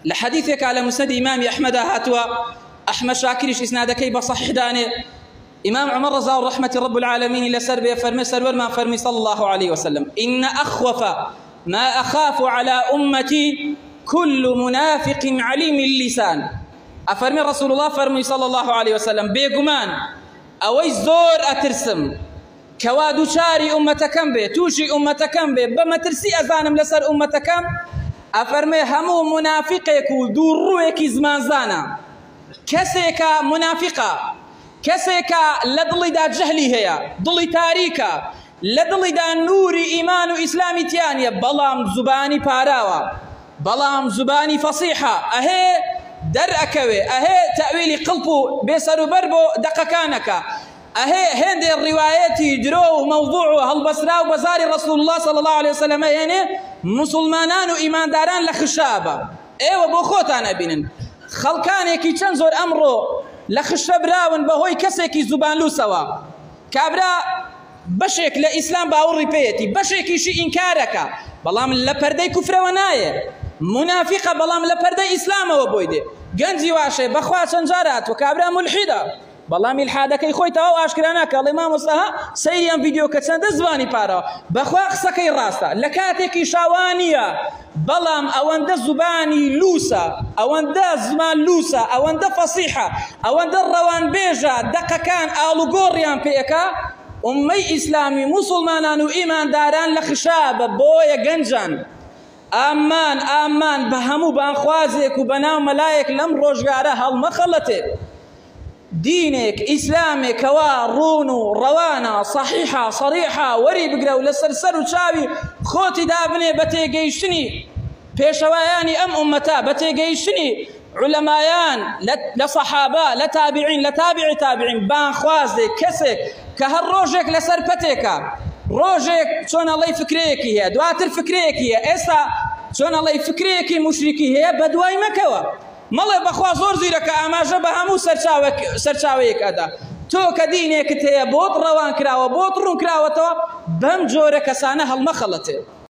لە حەدیثێکا لە مسندی ئیمامی ئەحمەدا هاتووە، ئەحمەد شاکریش ئیسنادەکەی بە صحیح دانێ، ئیمام عومەر ڕەزا و ڕەحمەتی ڕب العالمینی لەسەر بێ فەرمێ سەروەرمان فەرمی صلی الله علیه وسلم إن أخوف ما أخاف على أمتي كل منافق عليم اللسان. ئەفەرمێ رسول الله فەرمووی صلی الله علیه وسلم بێگومان ئەوەی زۆر ئەترسم کەوا دووچاری ئومەتەکەم بێ، تووشی ئومەتەکەم بێ، بە مەترسی ئەزانم لەسەر ئومەتەکەم، ئەفەرمێ هەموو مونافیقێک و دووڕووێکی زمانزانە، کەسێکە مونافیقە، کەسێکە لە دڵیدا جەهلی هەیە، دڵی تاریکە، لە دڵیدا نووری ئیمان و ئیسلامی تیا نییە، بەڵام زوبانی پاراوە، بەڵام زوبانی فەسیحە، ئەهێ دەرئەکەوێ، ئەهێ تەئویلی قڵپ و بێسەروبەر بۆ دەقەکان ئەکا. ئەهێ هێندێ ڕیوایەتی درۆ و مەوزوع و هەڵبەستراو بە زاری ڕسول اللە صلی اللە علیه وسلم ئەهێنێ، موسڵمانان و ئیمانداران لە خشابە. ئێوە بۆ خۆتان ئەبینن خەڵکانێکی چەند زۆر ئەمڕۆ لە خشە براون بەهۆی کەسێکی زوبانلوسەوە. کابرا بەشێک لە ئیسلام باوەڕی پێیەتی، بەشێکیشی ئینکارەکە، بەڵام لە پەردەی کوفرەوە نایێ، مونافیقە بەڵام لە پەردەی ئیسلامەوە بۆی دێ. گەنجی واشێ بەخوا چەند جار هاتووە کابرا مولحیدە، بەڵام ئیلحادەکەی خۆی تەواو ئاشکرا ناکا، ئەڵێ مامۆستا ها سەیری ئەم ڤیدیۆ کە چەندە زبانی پاراوە، بەخوا قسەکەی ڕاستە لە کاتێکیشا وا نییە، بەڵام ئەوەندە زبانی لووسە، ئەوەندە زمان لووسە، ئەوەندە فەسیحە، ئەوەندە ڕەوانبێژە، دەقەکان ئاڵوگۆڕیان پێ ئەکا، ئوممەی ئیسلامی موسوڵمانان و ئیمانداران لە خشابە. بۆیە گەنجان ئامان ئامان بە هەموو بانخوازێک و بەناو مەلایەک لەم ڕۆژگارە هەڵمەخەڵەتێ. دینێک، ئیسلامێک کەوا ڕوون و ڕەوانە، صەحیحە، صەریحە، وەری بگرە و لەسەر سەر و چاوی خۆتی دابنێ بە تێگەیشتنی پێشەوایانی ئەم ئوممەتە، بە تێگەیشتنی عولەمایان لە صەحابە، لە تابعین، لە تابعی تابعین، بانخوازێک، کەسێک کە هەر ڕۆژێک لەسەر پەتێکە، ڕۆژێک چۆن ئەڵێی فکرەیەکی هەیە، دواتر فکرەیەکی هەیە، ئێستا چۆن ئەڵێی فکرەیەکی موشریکی هەیە، بەدوای مەکەوە. مەڵێ بەخوا زۆر زیرەکە ئاماژە بە هەموو سەرچاوەیەک ئەدا. تۆ کە دینێکت هەیە بۆت ڕەوان کراوە بۆت ڕوون کراوەتەوە بەم جۆرە کەسانە هەڵمەخەڵەتێ.